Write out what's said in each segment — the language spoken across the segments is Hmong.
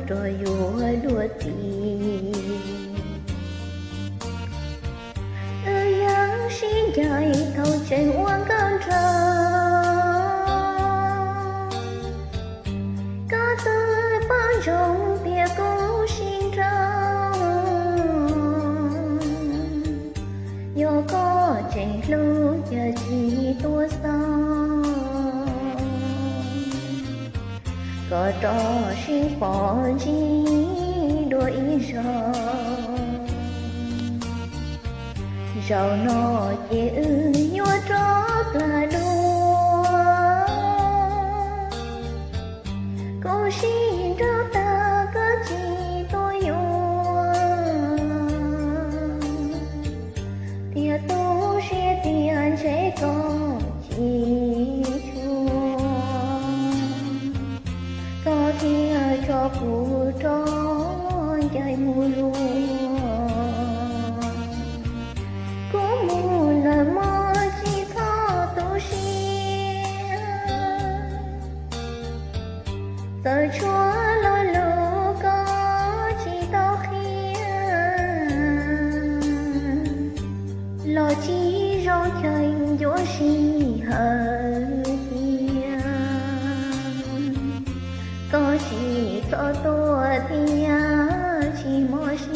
rau yuav luag txiv. Wb yeej sib ncaim thaum tseem ua nkauj nraug, koj twb paub ntsoov tias kuv sib nrauj, yog koj tseem hlub ces tsis tuaj xauj, koj rov sib pom ntsib dua ib zaug. Zaum no ces wb yuav rov plam dua, kuv sib nrauj tag koj tsis tuaj yuav, tias tu siab tias ntshe koj tsis tshua, koj thiaj tso kuv rov ncaim mus luag. Kuv mus lawm mog tsis txhob tu siab, txawm tshuav lo lus koj tsis tau qhia, los tsis zoo cheem ncua sij hawm tiag, koj tsis txhob tuaj thiab tsis mob siab.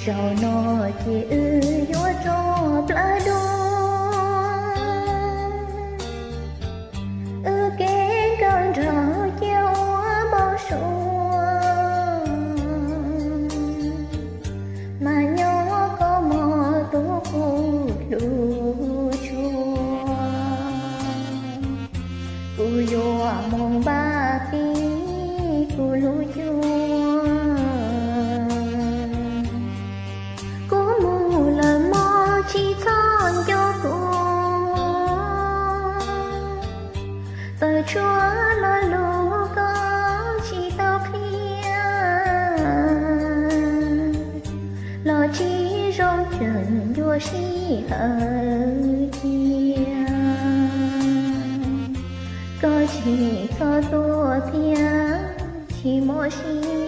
Zaum no ces wb yuav rov plam dua, wb kev nkauj nraug cia ua npau suav, mas nyob koj mog tus kuv hlub tshua, kuv yuav mus npaj tib kuv lub cuab. Kuv mus lawm mog tsis txhob nco kuv, txawm tshuav lo lus koj tsis tau qhia, los tsis zoo cheem ncua sij hawm tiag, koj tsis txhob tuaj thiab tsis mob siab.